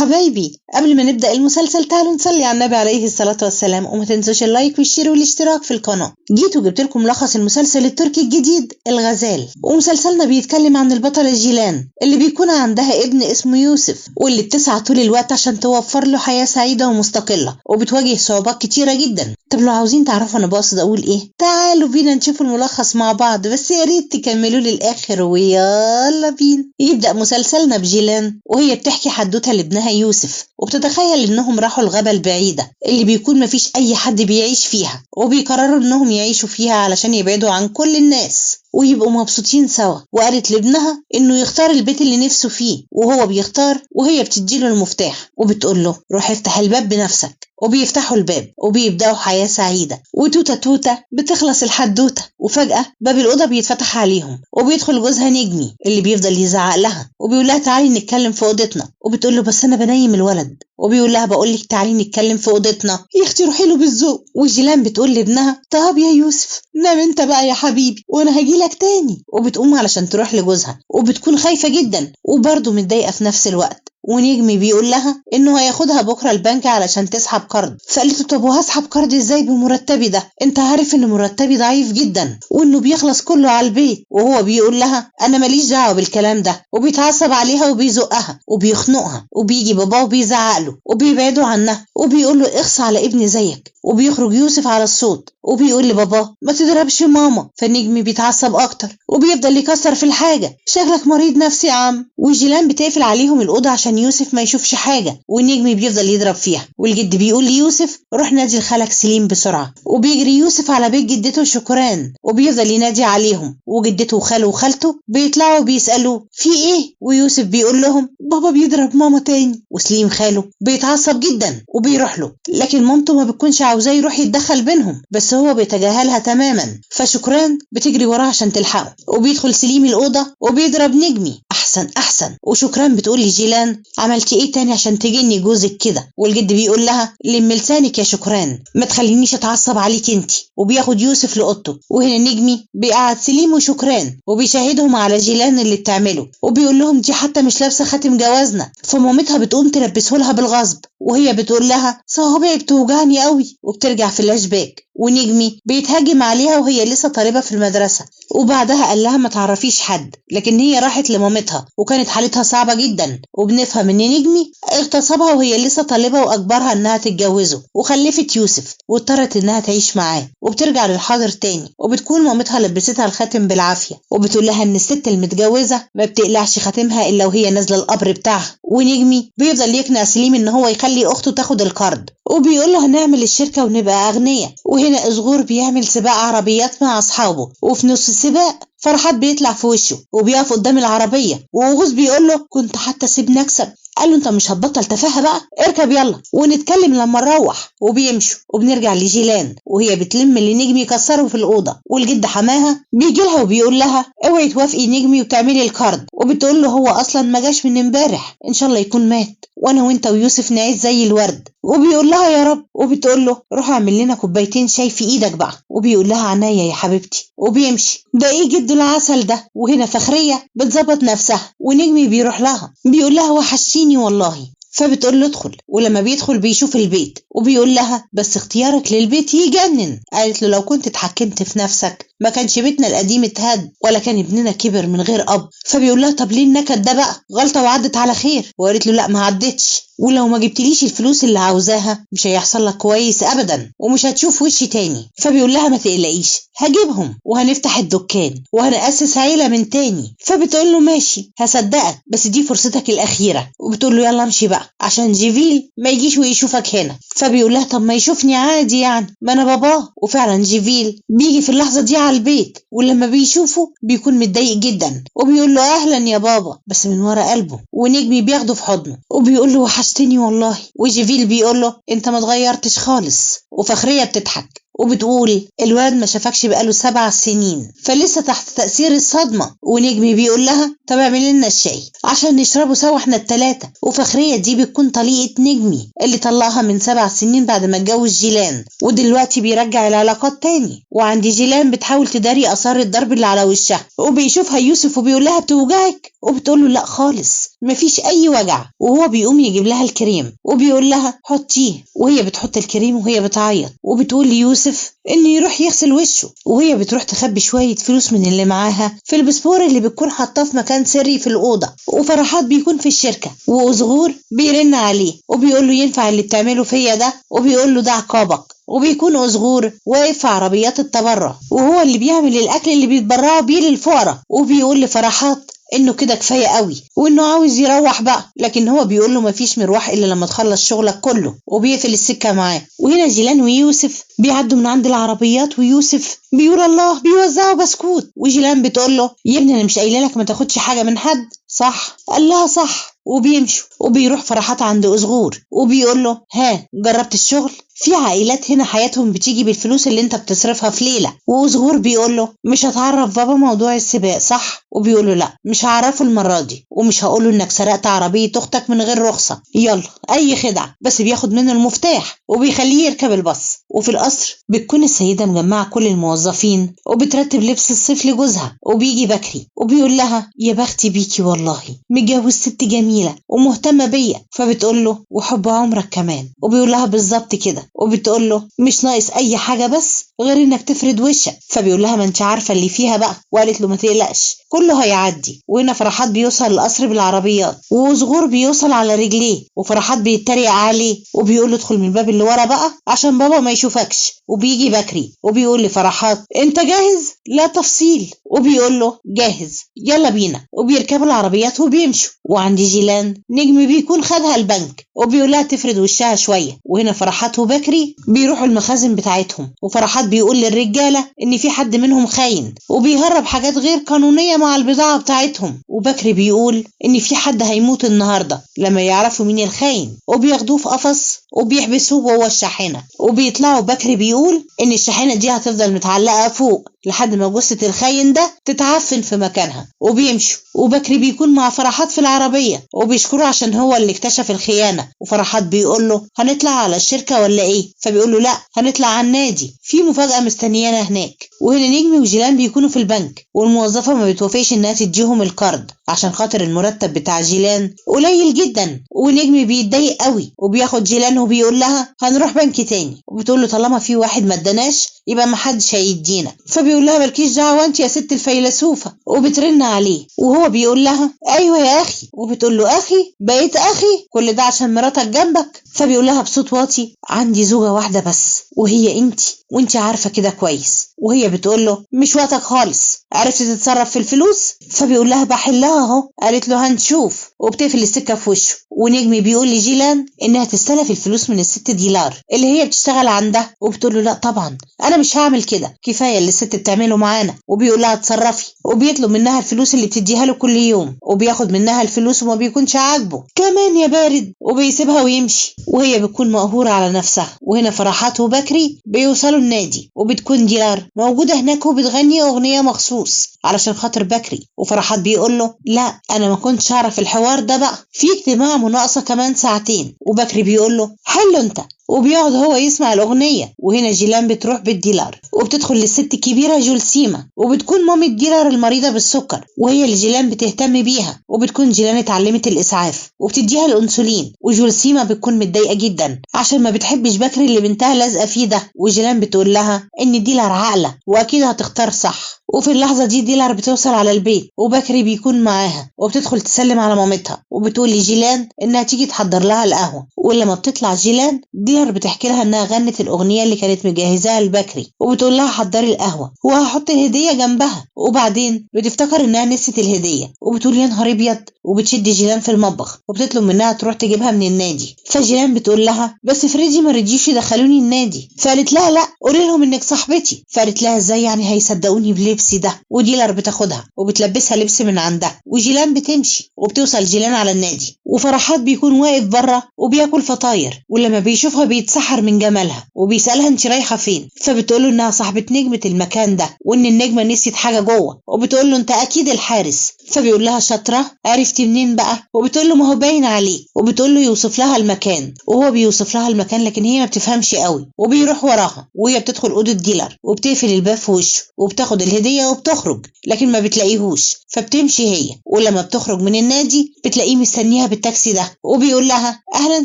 حبايبي، قبل ما نبدأ المسلسل تعالوا نصلي على النبي عليه الصلاة والسلام، وما تنسوش ال like وال share والاشتراك في القناة. جيت وجبت لكم ملخص المسلسل التركي الجديد الغزال. ومسلسلنا بيتكلم عن البطلة جيلان اللي بيكون عندها ابن اسمه يوسف، واللي بتسعى طول الوقت عشان توفر له حياة سعيدة ومستقلة، وبتواجه صعوبات كتيرة جدا. طب لو عاوزين تعرفوا انا بقصد اقول ايه، تعالوا بينا نشوف الملخص مع بعض، بس يا ريت تكملوا للاخر ويلا بينا. يبدأ مسلسلنا بجيلان وهي بتحكي حدوتة لابنها يوسف، وبتتخيل انهم راحوا الغابة البعيدة اللي بيكون مفيش اي حد بيعيش فيها، وبيقرروا انهم يعيشوا فيها علشان يبعدوا عن كل الناس ويبقوا مبسوطين سوا. وقالت لابنها انه يختار البيت اللي نفسه فيه، وهو بيختار وهي بتديله المفتاح وبتقول له روح افتح الباب بنفسك، وبيفتحوا الباب وبيبدأوا حياة سعيدة. وتوتة توتة بتخلص الحدوتة، وفجأة باب الأوضة بيتفتح عليهم وبيدخل جوزها نجمي اللي بيفضل يزعق لها وبيقول لها تعالي نتكلم في أوضتنا، وبتقول له بس أنا بنيم الولد، وبيقول لها بقول لك تعالي نتكلم في أوضتنا يا اختي روحي له بالذوق. وجيلان بتقول لابنها طب يا يوسف نام انت بقى يا حبيبي وانا هجي لك تاني، وبتقوم علشان تروح لجوزها وبتكون خايفة جدا وبرضه متضايقة في نفس الوقت. ونجمي بيقول لها انه هياخدها بكره البنك علشان تسحب قرض، فقالت له طب وهسحب قرض ازاي بمرتبي ده؟ انت عارف ان مرتبي ضعيف جدا وانه بيخلص كله على البيت. وهو بيقول لها انا ماليش دعوه بالكلام ده، وبيتعصب عليها وبيزقها وبيخنقها، وبيجي باباه وبيزعق له وبيبعده عنها وبيقول له اخص على ابني زيك. وبيخرج يوسف على الصوت وبيقول لباباه ما تضربش ماما، فالنجم بيتعصب اكتر وبيفضل يكسر في الحاجه، شكلك مريض نفسي يا عم. وجيلان بتقفل عليهم الاوضه عشان يوسف ما يشوفش حاجه، والنجم بيفضل يضرب فيها. والجد بيقول ليوسف روح نادي لخالك سليم بسرعه، وبيجري يوسف على بيت جدته شكران وبيفضل ينادي عليهم، وجدته وخاله وخالته بيطلعوا وبيسالوه في ايه، ويوسف بيقول لهم بابا بيضرب ماما تاني. وسليم خاله بيتعصب جدا وبيروح له، لكن مامته ما بتكونش عاوزاه يروح يتدخل بينهم، بس هو بيتجاهلها تماما. فشكران بتجري وراه عشان تلحقه، وبيدخل سليم الأوضة وبيضرب نجمي أحسن أحسن. وشكران بتقول لجيلان عملتي إيه تاني عشان تجني جوزك كده؟ والجد بيقول لها لم لسانك يا شكران، ما تخلينيش أتعصب عليك انتي. وبياخد يوسف لأوضته، وهنا نجمي بيقعد سليم وشكران وبيشاهدهم على جيلان اللي بتعمله، وبيقول لهم دي حتى مش لابسة خاتم جوازنا. فمامتها بتقوم تلبسه لها بالغصب، وهي بتقول لها صوابعي بتوجعني قوي، وبترجع فلاش باك. ونجمي بيتهاجم عليها وهي لسه طالبة في المدرسة، وبعدها قال لها ما تعرفيش حد، لكن هي راحت لمامتها وكانت حالتها صعبة جدا. وبنفهم ان نجمي اغتصبها وهي لسه طالبة واجبرها انها تتجوزه، وخلفت يوسف واضطرت انها تعيش معاه. وبترجع للحاضر تاني، وبتكون مامتها لبستها الخاتم بالعافية، وبتقول لها ان الست المتجوزة ما بتقلعش خاتمها الا وهي نازلة القبر بتاعها. ونجمي بيفضل يقنع سليم ان هو يخلي اخته تاخد القرض، وبيقول له هنعمل الشركة ونبقى اغنياء. وهنا إزغور بيعمل سباق عربيات مع أصحابه، وفي نص السباق فرحات بيطلع في وشه وبيقف قدام العربية، وغوز بيقول له كنت حتى سيبني أكسب. قال له انت مش هتبطل تفاهة بقى، اركب يلا ونتكلم لما نروح. وبيمشوا. وبنرجع لجيلان وهي بتلم اللي نجمي كسره في الأوضة، والجد حماها بيجي لها وبيقول لها اوعي توافقي نجمي وتعملي الكارد، وبتقول له هو اصلا ما جاش من امبارح، ان شاء الله يكون مات، وانا وانت ويوسف نعيش زي الورد. وبيقول لها يا رب، وبتقول له روح اعمل لنا كوبايتين شاي في ايدك بقى، وبيقول لها عناية يا حبيبتي، وبيمشي. ده ايه جد العسل ده؟ وهنا فخرية بتظبط نفسها، ونجمي بيروح لها بيقول لها وحشتيني والله، فبتقول له ادخل. ولما بيدخل بيشوف البيت وبيقول لها بس اختيارك للبيت يجنن. قالت له لو كنت اتحكمت في نفسك ما كانش بيتنا القديم اتهد ولا كان ابننا كبر من غير اب. فبيقول لها طب ليه النكد ده بقى، غلطه وعدت على خير. وقالت له لا ما عدتش، ولو ما جبتليش الفلوس اللي عاوزاها مش هيحصل لك كويس ابدا ومش هتشوف وشي تاني. فبيقول لها ما تقلقيش هجيبهم وهنفتح الدكان وهنأسس عيله من تاني. فبتقول له ماشي هصدقك بس دي فرصتك الاخيره، وبتقول له يلا امشي بقى عشان جيفيل ما يجيش ويشوفك هنا. فبيقول لها طب ما يشوفني عادي يعني، ما انا باباه. وفعلا جيفيل بيجي في اللحظه دي على البيت، ولما بيشوفه بيكون متضايق جدا وبيقول له اهلا يا بابا بس من ورا قلبه. ونجمي بياخده في حضنه وبيقول له وحشتني والله. وجيفيل بيقول له انت ما اتغيرتش خالص. وفخرية بتضحك. وبتقول الولد ما شافكش بقاله 7 سنين فلسه تحت تأثير الصدمة. ونجمي بيقول لها طب اعملي لنا الشاي عشان نشربه سوا احنا ال3. وفخرية دي بتكون طليقة نجمي اللي طلعها من 7 سنين بعد ما اتجوز جيلان، ودلوقتي بيرجع العلاقات تاني. وعند جيلان بتحاول تداري اثار الضرب اللي على وشها، وبيشوفها يوسف وبيقول لها بتوجعك؟ وبتقول له لا خالص مفيش اي وجع. وهو بيقوم يجيب لها الكريم وبيقول لها حطيه، وهي بتحط الكريم وهي بتعيط وبتقول ليوسف انه يروح يغسل وشه. وهي بتروح تخبي شوية فلوس من اللي معاها في البسبور اللي بتكون حاطاه في مكان سري في الأوضة. وفرحات بيكون في الشركة، وأزغور بيرن عليه وبيقول له ينفع اللي بتعمله فيا ده؟ وبيقول له ده عقابك. وبيكون أزغور واقف في عربيات التبرع وهو اللي بيعمل الأكل اللي بيتبرعوا بيه للفقراء، وبيقول لفرحات انه كده كفاية قوي وانه عاوز يروح بقى، لكن هو بيقول له مفيش مروح الا لما تخلص شغلك كله، وبيقفل السكة معاه. وهنا جيلان ويوسف بيعدوا من عند العربيات، ويوسف بيقول الله بيوزعوا بسكوت، وجيلان بتقول له يا ابني انا مش قايله لك ما تاخدش حاجة من حد صح؟ قال لها صح. وبيمشوا وبيروح فرحات عند أزغور وبيقول له ها جربت الشغل؟ في عائلات هنا حياتهم بتيجي بالفلوس اللي انت بتصرفها في ليلة. وأزغور بيقول له مش هتعرف بابا موضوع السباق صح؟ وبيقول له لا مش هعرفه المرة دي، ومش هقوله انك سرقت عربية اختك من غير رخصة، يلا اي خدعة. بس بياخد منه المفتاح وبيخليه يركب الباص. وفي القصر بتكون السيدة مجمعة كل الموظفين وبترتب لبس الصيف لجوزها، وبيجي بكري وبيقول لها يا بختي بيكي والله متجوز ست جميلة ومهتمة بيا. فبتقول له وحب عمرك كمان، وبيقول لها بالظبط كده. وبتقول له مش ناقص اي حاجة بس غير انك تفرد وشك. فبيقول لها ما انت عارفه اللي فيها بقى، وقالت له ما تقلقش كله هيعدي. وهنا فرحات بيوصل القصر بالعربيات، وزغور بيوصل على رجليه، وفرحات بيتريق عليه وبيقول له ادخل من الباب اللي ورا بقى عشان بابا ما يشوفكش. وبيجي بكري وبيقول لفرحات انت جاهز؟ لا تفصيل. وبيقول له جاهز يلا بينا. وبيركبوا العربيات وبيمشوا. وعند جيلان نجم بيكون خدها البنك وبيقول لها تفرد وشها شوية. وهنا فرحات وبكري بيروحوا المخازن بتاعتهم، وفرحات بيقول للرجاله ان في حد منهم خاين وبيهرب حاجات غير قانونية مع البضاعة بتاعتهم. وبكري بيقول ان في حد هيموت النهارده لما يعرفوا مين الخاين، وبياخدوه في قفص وبيحبسوه جوه الشاحنة. وبيطلعوا بكري بيقول ان الشاحنة دي هتفضل متعلقه فوق لحد ما جثة الخاين ده تتعفن في مكانها. وبيمشوا. وبكري بيكون مع فرحات في العربية وبيشكره عشان هو اللي اكتشف الخيانة. وفرحات بيقول له هنطلع على الشركة ولا ايه؟ فبيقول له لا هنطلع على النادي، في مفاجأة مستنيانا هناك. وهنا نجمي وجيلان بيكونوا في البنك، والموظفة ما بتوافقش انها تديهم القرض عشان خاطر المرتب بتاع جيلان قليل جدا. ونجمي بيتضايق قوي وبياخد جيلان وبيقول لها هنروح بنك تاني، وبتقول له طالما في واحد ما اداناش يبقى ما حدش هيدينا. فبيقول لها مالكيش دعوه انت يا ست الفيلسوفه، وبترن عليه وهو بيقول لها ايوه يا اخي، وبتقول له اخي بقيت اخي كل ده عشان مراتك جنبك؟ فبيقول لها بصوت واطي عندي زوجه واحدة بس وهي انت، وانت عارفه كده كويس. وهي بتقول له مش وقتك خالص، عرفت تتصرف في الفلوس؟ فبيقول لها بحلها اهو. قالت له هنشوف، وبتقفل السكة في وشه. ونجمي بيقول لجيلان انها تستلف الفلوس من الست ديلار اللي هي بتشتغل عندها، وبتقول له لا طبعا انا مش هعمل كده، كفاية اللي الست بتعمله معانا. وبيقول لها اتصرفي، وبيطلب منها الفلوس اللي بتديها له كل يوم، وبياخد منها الفلوس وما بيكونش عاجبه كمان يا بارد، وبيسيبها ويمشي. وهي بتكون مقهوره على نفسها. وهنا فرحات وبكري بيوصلوا النادي، وبتكون ديلار موجودة هناك وبتغني اغنية مخصوص علشان خاطر بكري. وفرحات بيقول له لا انا ما كنتش اعرف الحوار ده بقى، في اجتماع مناقصه كمان ساعتين. وبكري بيقول له حلو انت، وبيقعد هو يسمع الأغنية. وهنا جيلان بتروح بالديلار وبتدخل للست الكبيرة جولسيما، وبتكون مامة ديلار المريضة بالسكر وهي اللي جيلان بتهتم بيها. وبتكون جيلان اتعلمت الإسعاف وبتديها الأنسولين. وجولسيما بتكون متضايقة جدا عشان ما بتحبش بكري اللي بنتها لازقة فيه ده. وجيلان بتقول لها إن ديلار عاقلة وأكيد هتختار صح. وفي اللحظة دي ديلار بتوصل على البيت وبكري بيكون معاها، وبتدخل تسلم على مامتها وبتقول لجيلان إنها تيجي تحضر لها القهوة. ولما بتطلع جيلان ديلار بتحكي لها انها غنت الاغنية اللي كانت مجهزاها لبكري، وبتقول لها حضري القهوة وهحط الهدية جنبها. وبعدين بتفتكر انها نسيت الهدية وبتقول يا نهار ابيض، وبتشد جيلان في المطبخ وبتطلب منها تروح تجيبها من النادي. فجيلان بتقول لها بس فريدي ما رضيش يدخلوني النادي. فقالت لها لا، قولي لهم انك صاحبتي. فقالت لها ازاي يعني هيصدقوني بلبسي ده؟ وديلر بتاخدها وبتلبسها لبس من عندها، وجيلان بتمشي. وبتوصل جيلان على النادي، وفرحات بيكون واقف بره وبياكل فطاير، ولما بيشوفها بيتسحر من جمالها وبيسألها انت رايحة فين؟ فبتقول له انها صاحبه نجمه المكان ده، وان النجمة نسيت حاجة جوه. وبتقول له انت اكيد الحارس. فبيقول لها شاطرة، عرفتي منين بقى؟ وبتقول له ما هو باين عليك. وبتقول له يوصف لها المكان، وهو بيوصف لها المكان لكن هي ما بتفهمش قوي، وبيروح وراها وهي بتدخل اوضة ديلر وبتقفل الباب في وشه وبتاخد الهدية وبتخرج، لكن ما بتلاقيهوش. فبتمشي هي، ولما بتخرج من النادي بتلاقيه مستنيها بالتاكسي ده، وبيقول لها اهلا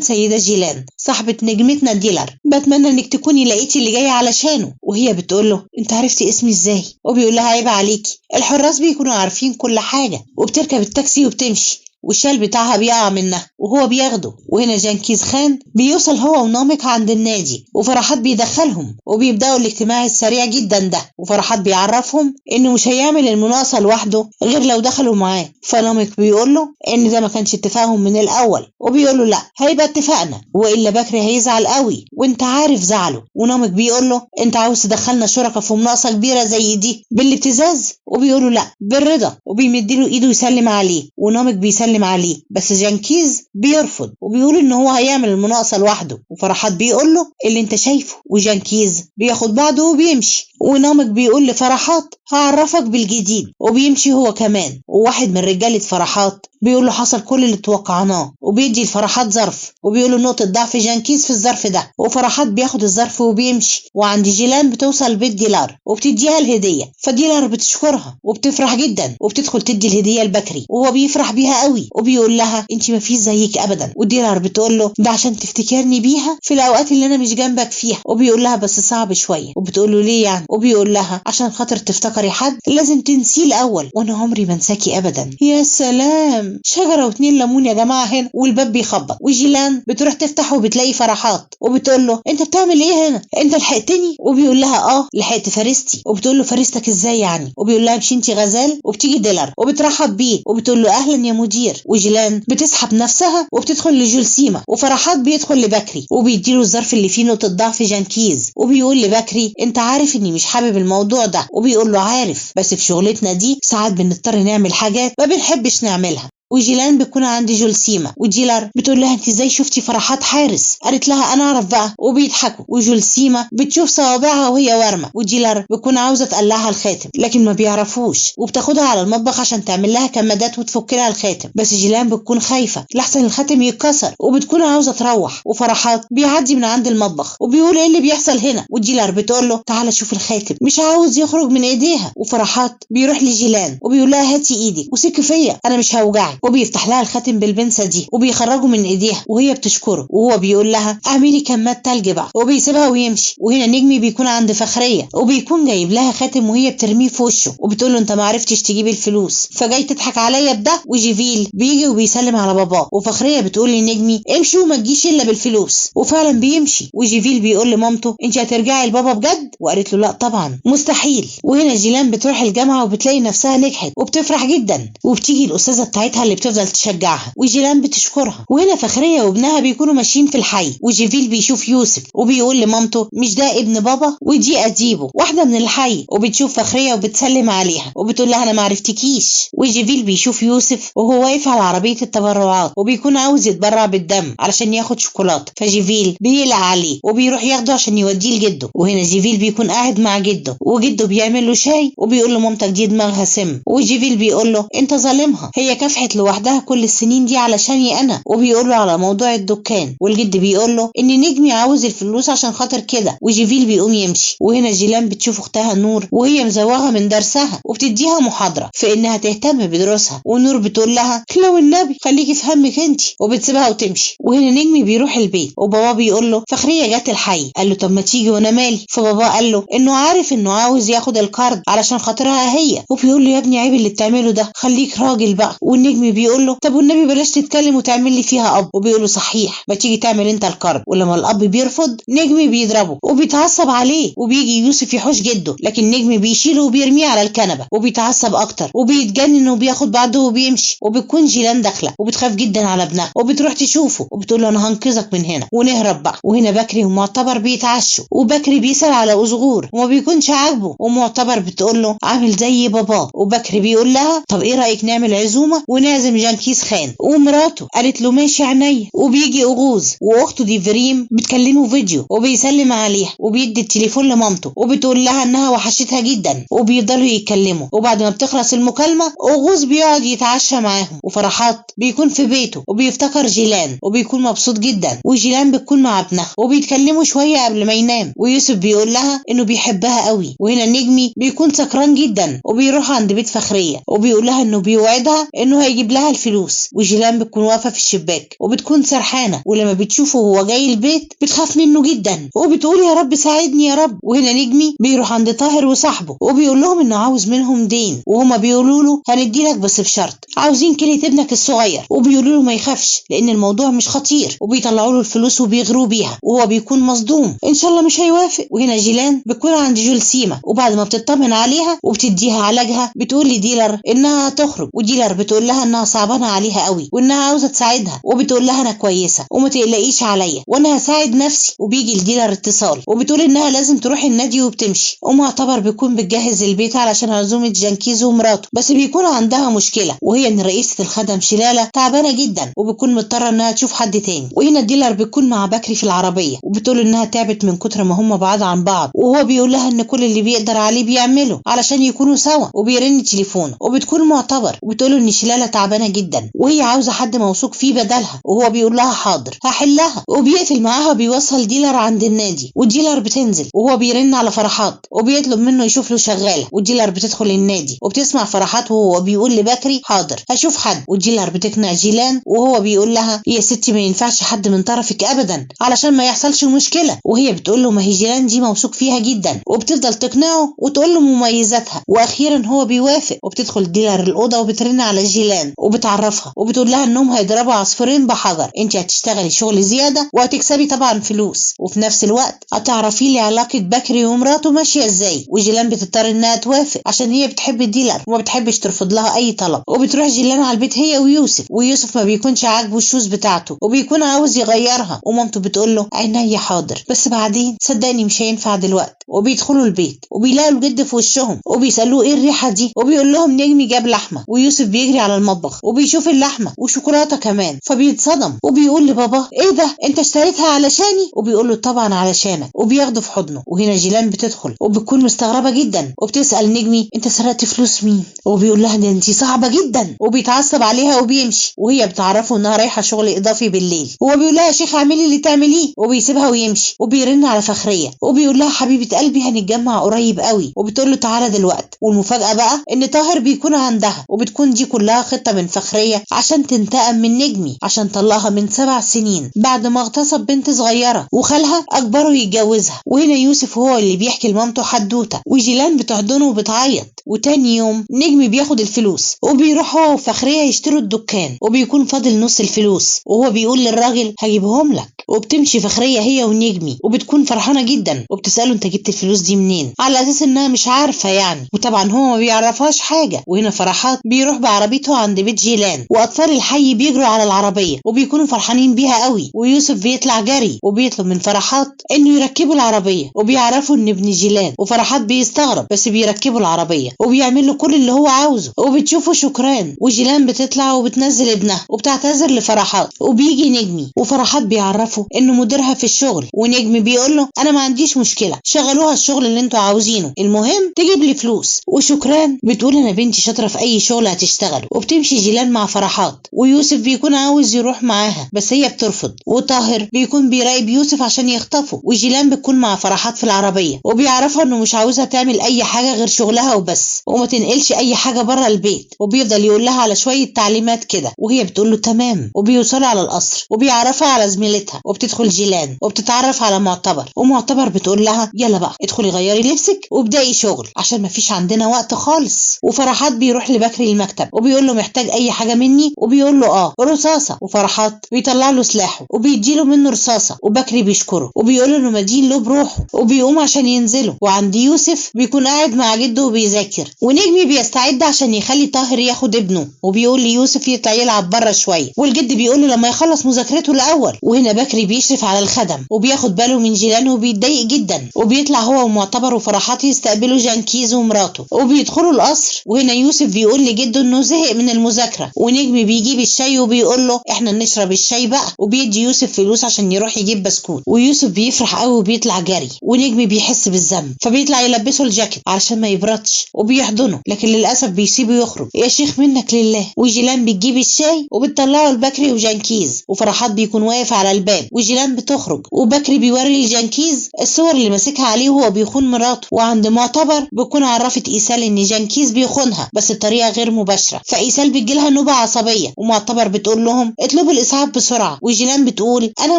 سيده جيلان صاحبه نجمتنا ديلر، بتمنى انك تكوني لقيتي اللي جاية علشانه. وهي بتقول له انت عرفتي اسمي ازاي؟ وبيقول لها عيب عليكي، الحراس بيكونوا عارفين كل حاجة. وبتركب التاكسي وبتمشي، والشال بتاعها بيقع منها وهو بياخده. وهنا جانكيز خان بيوصل هو ونامق عند النادي، وفرحات بيدخلهم وبيبداوا الاجتماع السريع جدا ده. وفرحات بيعرفهم انه مش هيعمل المناقصه لوحده غير لو دخلوا معاه. فنامق بيقول له ان ده ما كانش اتفاقهم من الاول، وبيقول له لا هيبقى اتفقنا والا بكري هيزعل قوي وانت عارف زعله. ونامق بيقول له انت عاوز تدخلنا شركة في مناقصه كبيرة زي دي بالابتزاز؟ وبيقول له لا بالرضا، وبيمد له ايده يسلم عليه، ونامق بيسلم عليه، بس جانكيز بيرفض وبيقول ان هو هيعمل المناقصه لوحده. وفرحات بيقول له اللي انت شايفه، وجانكيز بياخد بعضه وبيمشي. ونامق بيقول لفرحات هعرفك بالجديد، وبيمشي هو كمان. وواحد من رجاله فرحات بيقول له حصل كل اللي توقعناه، وبيدي لفرحات ظرف وبيقول له نقطة ضعف جانكيز في الظرف ده. وفرحات بياخد الظرف وبيمشي. وعند جيلان بتوصل بيت ديلار وبتديها الهدية، فديلار بتشكرها وبتفرح جدا، وبتدخل تدي الهدية لبكري وهو بيفرح بيها قوي وبيقول لها انت ما فيش زيك ابدا. وديلار بتقول له ده عشان تفتكرني بيها في الاوقات اللي انا مش جنبك فيها. وبيقول لها بس صعب شوية. وبتقول له ليه يعني؟ وبيقول لها عشان خاطر تفتكري حد لازم تنسيه الاول، وانا عمري ما انساكي ابدا. يا سلام، شجرة واتنين ليمون يا جماعة هنا. والباب بيخبط، وجيلان بتروح تفتح وبتلاقي فرحات وبتقول له انت بتعمل ايه هنا؟ انت لحقتني؟ وبيقول لها اه لحقت فريستي. وبتقول له فريستك ازاي يعني؟ وبيقول لها مش انت غزال؟ وبتيجي ديلر وبترحب بيه وبتقول له اهلا يا مدير. وجيلان بتسحب نفسها وبتدخل لجولسيما، وفرحات بيدخل لبكري وبيديله الظرف اللي فيه نقطة ضعف جانكيز، وبيقول لبكري انت عارف اني مش حابب الموضوع ده؟ وبيقول له عارف، بس في شغلتنا دي ساعات بنضطر نعمل حاجات ما بنحبش نعملها. وجيلان بتكون عند جولسيما، وديلر بتقول لها انت ازاي شفتي فرحات حارس؟ قالت لها انا اعرف بقى، وبيضحكوا. وجولسيما بتشوف صوابعها وهي وارمه، وديلر بتكون عاوزه تقلعها الخاتم لكن ما بيعرفوش، وبتاخدها على المطبخ عشان تعمل لها كمادات وتفك لها الخاتم، بس جيلان بتكون خايفة لحسن الخاتم يتكسر وبتكون عاوزه تروح. وفرحات بيعدي من عند المطبخ وبيقول ايه اللي بيحصل هنا؟ وديلر بتقول له تعالى شوف الخاتم، مش عاوز يخرج من ايديها. وفرحات بيروح لجيلان وبيقول لها هاتي ايدك وثقي فيا انا مش هوجعك، وبيفتح لها الخاتم بالبنسه دي وبيخرجه من ايديها وهي بتشكره، وهو بيقول لها اعملي كماد تلج بقى، وبيسيبها ويمشي. وهنا نجمي بيكون عند فخريه وبيكون جايب لها خاتم وهي بترميه في وشه وبتقول له انت ما عرفتش تجيب الفلوس فجاي تضحك عليا بده. وجيفيل بيجي وبيسلم على باباه، وفخريه بتقول لنجمي امشي وما تجيش الا بالفلوس، وفعلا بيمشي. وجيفيل بيقول لمامته انت هترجعي لبابا بجد؟ وقالت له لا طبعا مستحيل. وهنا جيلان بتروح الجامعة وبتلاقي نفسها نجحت وبتفرح جدا، وبتيجي الاستاذة بتاعتها اللي بتفضل تشجعها وجيلان بتشكرها. وهنا فخريه وابنها بيكونوا ماشيين في الحي، وجيفيل بيشوف يوسف وبيقول لمامته مش ده ابن بابا ودي اديبه واحدة من الحي، وبتشوف فخريه وبتسلم عليها وبتقول لها انا ما عرفتكيش. وجيفيل بيشوف يوسف وهو واقف على عربية التبرعات وبيكون عاوز يتبرع بالدم علشان ياخد شوكولاتة، فجيفيل بيقلق عليه وبيروح ياخده عشان يوديه لجده. وهنا جيفيل بيكون قاعد مع جده وجده بيعمل له شاي وبيقول له مامتك دي دماغها سم، وجيفيل بيقول له انت ظالمها هي كافحت لوحدها كل السنين دي علشاني انا، وبيقول له على موضوع الدكان، والجد بيقول له ان نجمي عاوز الفلوس عشان خاطر كده، وجيفيل بيقوم يمشي. وهنا جيلان بتشوف اختها نور وهي مزوغه من درسها وبتديها محاضرة في انها تهتم بدروسها، ونور بتقول لها لو النبي خليكي في همك انت، وبتسيبها وتمشي. وهنا نجمي بيروح البيت وبابا بيقول له فخريه جت الحي، قال له طب ما تيجي وانا مالي، فبابا قال له انه عارف انه عاوز ياخد القرض علشان خاطرها هي، وبيقول له يا ابني عيب اللي بتعمله ده خليك راجل بقى. والنجمي ونجمي بيقول له طب والنبي بلاش تتكلم وتعمل لي فيها اب، وبيقول له صحيح ما تيجي تعمل انت القرض. ولما الاب بيرفض نجمي بيضربه وبيتعصب عليه، وبيجي يوسف يحوش جده، لكن نجمي بيشيله وبيرميه على الكنبة وبيتعصب اكتر وبيتجنن وبياخد بعضه وبيمشي. وبتكون جيلان داخله وبتخاف جدا على ابنها وبتروح تشوفه وبتقول له انا هنقذك من هنا ونهرب بقى. وهنا بكري ومعتبر بيتعشوا، وبكري بيسأل على أزغور وما بيكونش عاجبه، ومعتبر بتقول له عامل زي باباه. وبكري بيقول لها طب ايه رايك نعمل عزومة ونعزم جانكيز خان ومراته، قالت له ماشي عينيا. وبيجي أغوز واخته دي فريم بتكلمه فيديو وبيسلم عليها وبيدي التليفون لمامته وبتقول لها انها وحشتها جدا، وبيفضلوا يتكلموا. وبعد ما بتخلص المكالمة أغوز بيقعد يتعشى معاهم، وفرحات بيكون في بيته وبيفتكر جيلان وبيكون مبسوط جدا، وجيلان بتكون مع ابنها وبيتكلموا شوية قبل ما ينام، ويوسف بيقول لها انه بيحبها قوي. وهنا نجمي بيكون سكران جدا وبيروح عند بيت فخريه وبيقول لها انه بيوعدها انه هيجيب لها الفلوس، وجيلان بتكون واقفة في الشباك وبتكون سرحانه، ولما بتشوفه وهو جاي البيت بتخاف منه جدا وبتقول يا رب ساعدني يا رب. وهنا نجمي بيروح عند طاهر وصاحبه وبيقول لهم انه عاوز منهم دين، وهما بيقولوا له هندي لك بس بشرط، عاوزين كلية ابنك الصغير، وبيقولوا له ما يخافش لان الموضوع مش خطير، وبيطلعوا له الفلوس وبيغروه بيها وهو بيكون مصدوم ان شاء الله مش هيوافق. وهنا جيلان بتكون عند جولسيما، وبعد ما بتطمن عليها وبتديها علاجها بتقول لديلر انها تخرج، وديلر بتقول لها انها صعبانه عليها قوي وانها عاوزه تساعدها، وبتقول لها انا كويسة وما تقلقيش عليا وانا هساعد نفسي. وبيجي لديلر اتصال وبتقول انها لازم تروح النادي وبتمشي. ومعتبر بيكون بتجهز البيت علشان عزومة جانكيز ومراته، بس بيكون عندها مشكلة وهي ان رئيسه الخدم شلاله تعبانة جدا وبتكون مضطرة انها تشوف حد تاني. وهنا ديلر بيكون مع بكري في العربية وبتقول انها تعبت من كتر ما هم بعاد عن بعض، وهو بيقول لها ان كل اللي بيقدر عليه بيعمله علشان يكونوا سوا. وبيرن تليفونه وبتكون معتبر وبتقول ان شلاله تعبانة جدا وهي عاوزه حد موثوق فيه بدلها، وهو بيقول لها حاضر هحلها، وبيقفل معاها وبيوصل ديلر عند النادي. وديلر بتنزل وهو بيرن على فرحات وبيطلب منه يشوف له شغالة، وديلر بتدخل النادي وبتسمع فرحات وهو بيقول لبكري حاضر هشوف حد. وديلر بتقنع جيلان وهو بيقول لها يا ستي ما ينفعش حد من طرفك ابدا علشان ما يحصلش مشكلة، وهي بتقول له ما هي جيلان دي موثوق فيها جدا، وبتفضل تقنعه وتقول له مميزاتها، واخيرا هو بيوافق. وبتدخل ديلر الاوضة وبترن على جيلان وبتعرفها وبتقول لها انهم هيضربوا عصفورين بحجر، انت هتشتغلي شغل زيادة وهتكسبي طبعا فلوس، وفي نفس الوقت هتعرفي لي علاقة بكري ومراته ماشية ازاي. وجيلان بتضطر انها توافق عشان هي بتحب ديلر وما بتحبش ترفض لها اي طلب. وبتروح جيلان على البيت هي ويوسف، ويوسف ما بيكونش عاجبه ال shoes بتاعته وبيكون عاوز يغيرها، ومامته بتقول له عينيا حاضر بس بعدين صدقني مش هينفع دلوقتي. وبيدخلوا البيت وبيلاقوا الجد في وشهم وبيسالوه ايه الريحة دي، وبيقول لهم نجمي جاب لحمه. ويوسف بيجري على المطبخ وبيشوف اللحمة وشوكولاته كمان، فبيتصدم وبيقول لبابا ايه ده انت اشتريتها علشاني؟ وبيقول له طبعا علشانك، وبياخده في حضنه. وهنا جيلان بتدخل وبتكون مستغربه جدا وبتسال نجمي انت سرقت فلوس مين؟ وبيقول لها ده انت صعبة جدا، وبيتعصب عليها وبيمشي. وهي بتعرفه انها رايحة شغل اضافي بالليل، وهو بيقول لها يا شيخ اعملي اللي تعمليه، وبيسيبها ويمشي. وبيرن على فخريه وبيقول لها حبيبه قلبي هنتجمع قريب قوي، وبتقول له تعالى دلوقتي. والمفاجاه بقى ان طاهر بيكون عندها، وبتكون دي كلها خطه من فخريه عشان تنتقم من نجمي عشان طلقها من 7 سنين بعد ما اغتصب بنت صغيرة وخالها اجبره يتجوزها. وهنا يوسف هو اللي بيحكي لمامته حدوتة، وجيلان بتحضنه وبتعيط. وتاني يوم نجمي بياخد الفلوس وبيروح هو وفخريه يشتروا الدكان، وبيكون فاضل نص الفلوس، وهو بيقول للراجل هجيبهم لك. وبتمشي فخريه هي ونجمي وبتكون فرحانة جدا وبتساله انت جبت الفلوس دي منين، على اساس انها مش عارفه يعني، وطبعا هو ما بيعرفهاش حاجة. وهنا فرحات بيروح بعربيته عند بيت جيلان، واطفال الحي بيجروا على العربية وبيكونوا فرحانين بيها قوي. ويوسف بيطلع جري وبيطلب من فرحات انه يركبوا العربية، وبيعرفوا ان ابن جيلان، وفرحات بيستغرب بس بيركبوا العربية وبيعمل له كل اللي هو عاوزه. وبتشوفه شكران، وجيلان بتطلع وبتنزل ابنها وبتعتذر لفرحات. وبيجي نجمي وفرحات بيعرفه انه مديرها في الشغل، ونجمي بيقول له انا ما عنديش مشكلة شغلوها الشغل اللي انتوا عاوزينه، المهم تجيب لي فلوس. وشكران بتقول انا بنتي شاطرة في اي شغل هتشتغله. وبتمشي جيلان مع فرحات، ويوسف بيكون عاوز يروح معاها بس هي بترفض. وطاهر بيكون بيراقب يوسف عشان يخطفه، وجيلان بتكون مع فرحات في العربية وبيعرفها انه مش عاوزها تعمل اي حاجة غير شغلها وبس، وما تنقلش اي حاجة بره البيت. وبيفضل يقول لها على شوية تعليمات كده وهي بتقول له تمام. وبيوصلوا على القصر وبيعرفها على زميلتها، وبتدخل جيلان وبتتعرف على معتبر، ومعتبر بتقول لها يلا بقى ادخلي غيري لبسك وابدأي شغل عشان مفيش عندنا وقت خالص. وفرحات بيروح لبكري المكتب وبيقول له محتاج اي حاجة مني، وبيقول له رصاصة. وفرحات بيطلع له سلاحه وبيديله منه رصاصة، وبكري بيشكره وبيقول له انه مدين له بروحه، وبيقوم عشان ينزله. وعند يوسف بيكون قاعد مع جده وبيذاكر، ونجمي بيستعد عشان يخلي طاهر ياخد ابنه، وبيقول ليوسف يطلع يلعب بره شوية، والجد بيقول له لما يخلص مذاكرته الاول. وهنا بكري بيشرف على الخدم وبياخد باله من جيلان وبيتضايق جدا، وبيطلع هو ومعتبر وفرحات يستقبلوا جانكيز ومراته وبيدخلوا القصر. وهنا يوسف بيقول لجده انه زهق من المذاكرة، ونجمي بيجيب الشاي وبيقول له احنا نشرب الشاي بقى، وبيدي يوسف فلوس عشان يروح يجيب بسكوت، ويوسف بيفرح قوي وبيطلع جري، ونجمي بيحس بالذنب فبيطلع يلبسه الجاكيت علشان ما يبردش وبيحضنه، لكن للاسف بيسيبه يخرج. يا شيخ منك لله. وجيلان بتجيب الشاي وبتطلعه لبكري وجانكيز، وفرحات بيكون واقف على الباب وجيلان بتخرج، وبكري بيوري لجانكيز الصور اللي ماسكها عليه وهو بيخون مراته. وعند معتبر بتكون عرفت ايسال ان جانكيز بيخونها بس بطريقة غير مباشرة، فايسال بتجيلها نوبه عصبية، ومعتبر بتقول لهم اطلبوا الاسعاف بسرعة، وجيلان بتقول انا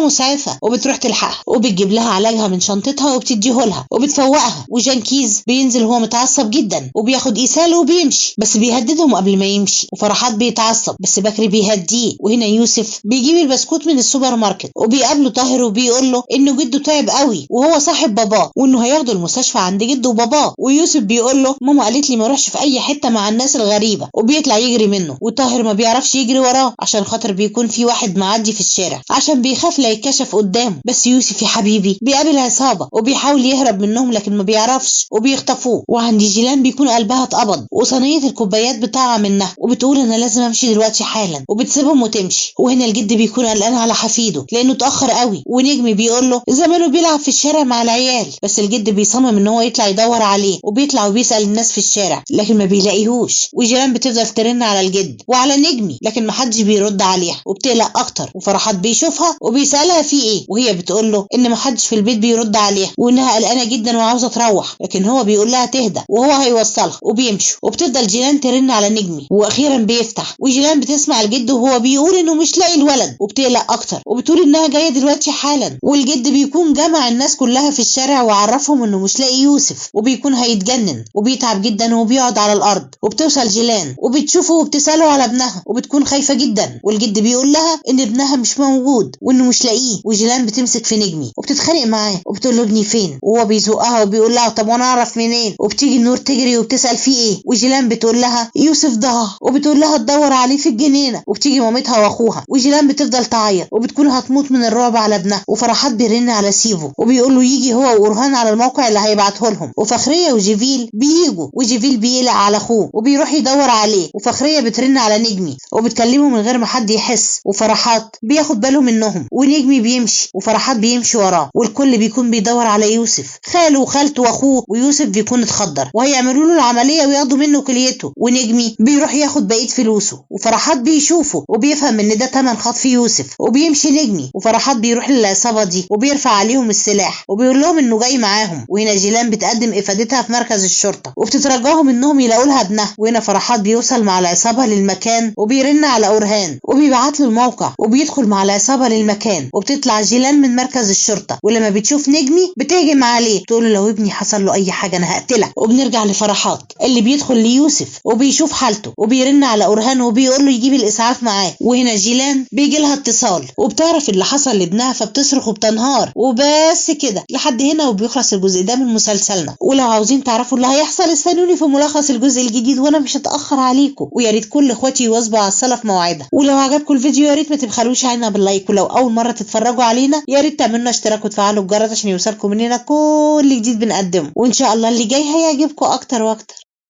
مسعفه وبتروح تلحقها وبتجيب لها علاجها من شنطتها وبتديه لها وبتفوقها. وجانكيز بينزل وهو متعصب جدا وبياخد ايسال وبيمشي، بس بيهددهم قبل ما يمشي، وفرحات بيتعصب بس بكري بيهديه. وهنا يوسف بيجيب البسكوت من السوبر ماركت وبيقابله طاهر وبيقول له انه جده تعب قوي وهو صاحب باباه وانه هياخده المستشفى عند جده وباباه، ويوسف بيقول له ماما قالت لي ما اروحش في اي حتة مع الناس الغريبة، وبيطلع يجري منه، وطاهر ما بيعرفش يجري وراه عشان خاطر بيكون في واحد معدي في الشارع عشان بيخاف لا يتكشف قدامه. بس يوسف يا حبيبي بيقابل عصابة وبيحاول يهرب منهم لكن ما بيعرفش وبيخطفوه. وعند جيلان بيكون قلبها اتقبض وصينيه الكوبايات بتقع منها وبتقول انا لازم امشي دلوقتي حالا، وبتسيبهم وتمشي. وهنا الجد بيكون قلقان على حفيده لانه اتاخر قوي، ونجمي بيقول له زمانه بيلعب في الشارع مع العيال، بس الجد بيصمم ان هو يطلع يدور عليه، وبيطلع وبيسال الناس في الشارع لكن ما بيلاقيهوش. وجيلان بتفضل ترن على الجد وعلى نجمي لكن ما حدش بيرد عليها وبتقلق اكتر. وفرحات بيشوفها وبيسالها في ايه، وهي بتقول له ان ما حدش في البيت بيرد عليها وانها قلقانة جدا وعاوزه تروح، لكن هو بيقول لها تهدى وهو هيوصلها وبيمشوا. وبتفضل جيلان ترن على نجمي واخيرا بيفتح، وجيلان بتسمع الجد وهو بيقول انه مش لاقي الولد وبتقلق اكتر وبتقول انها جاية دلوقتي حالا. والجد بيكون جمع الناس كلها في الشارع وعرفهم انه مش لاقي يوسف، وبيكون هيتجنن وبيتعب جدا وبيقعد على الارض. وبتوصل جيلان وبتشوفه وبتساله على ابنها وبتكون خايفة جدا، والجد بيقول لها ان ابنها مش موجود وانه مش لاقيه. وجيلان بتمسك في نجمي وبتتخانق معاه وبتقول له ابني فين، وهو بيزقها وبيقول لها طب وانا اعرف منين. وبتيجي النور تجري وبتسال فيه ايه، وجيلان بتقول لها يوسف ضاع وبتقول لها تدور عليه في الجنينة. وبتيجي مامتها واخوها وجيلان بتفضل تعيط وبتكون هتموت من الرعب على ابنها. وفرحات بيرن على سيفو وبيقول له يجي هو وأورهان على الموقع اللي هيبعته لهم، وفخريه وجيفيل بييجوا، وجيفيل بيقلق على اخوه وبيروح يدور عليه. وفخريه بترن على نجمي وبتكلمه من غير ما حد يحس، وفرحات بياخد باله منهم، ونجمي بيمشي وفرحات بيمشي وراه، والكل بيكون بيدور على يوسف خاله وخالته واخوه. ويوسف بيكون اتخدر وهيعملوا له العملية وياخدوا منه كليته، ونجمي بيروح ياخد بقية فلوسه. وفرحات بيشوفه وبيفهم ان ده تمن خطف يوسف، وبيمشي نجمي وفرحات بيروح للعصابه دي وبيرفع عليهم السلاح وبيقول لهم انه جاي معاهم. وهنا جيلان بتقدم افادتها في مركز الشرطة وبتترجاهم انهم يلاقوا لها ابنها. وهنا فرحات بيوصل مع العصابة للمكان وبيرن على اورهان وبيبعت له الموقع وبيدخل مع العصابة للمكان. وبتطلع جيلان من مركز الشرطة ولما بتشوف نجمي بتهجم عليه تقول له لو ابني حصل له اي حاجة انا هقتلك. وبنرجع لفرحات اللي بيدخل ليوسف وبيشوف حالته وبيرن على اورهان وبيقول له يجيب الاسعاف معاه. وهنا جيلان بيجي لها اتصال وبتعرف اللي حصل لابنها فبتصرخ وبتنهار. وبس كده لحد هنا وبيخلص الجزء ده من مسلسلنا. ولو عاوزين تعرفوا اللي هيحصل استنوني في ملخص الجزء الجديد وانا مش هتاخر عليكم. ويا ريت كل اخواتي يواظبوا على الصلاة في مواعيدها. ولو عجبكم الفيديو يا ريت ما تبخلوش علينا بال like، ولو اول مرة تتفرجوا علينا يا ريت تعملوا اشتراك وتفعلوا الجرس عشان يوصلكم مننا كل جديد بنقدمه. وان شاء الله اللي جاي هيعجبكم اكتر واكتر.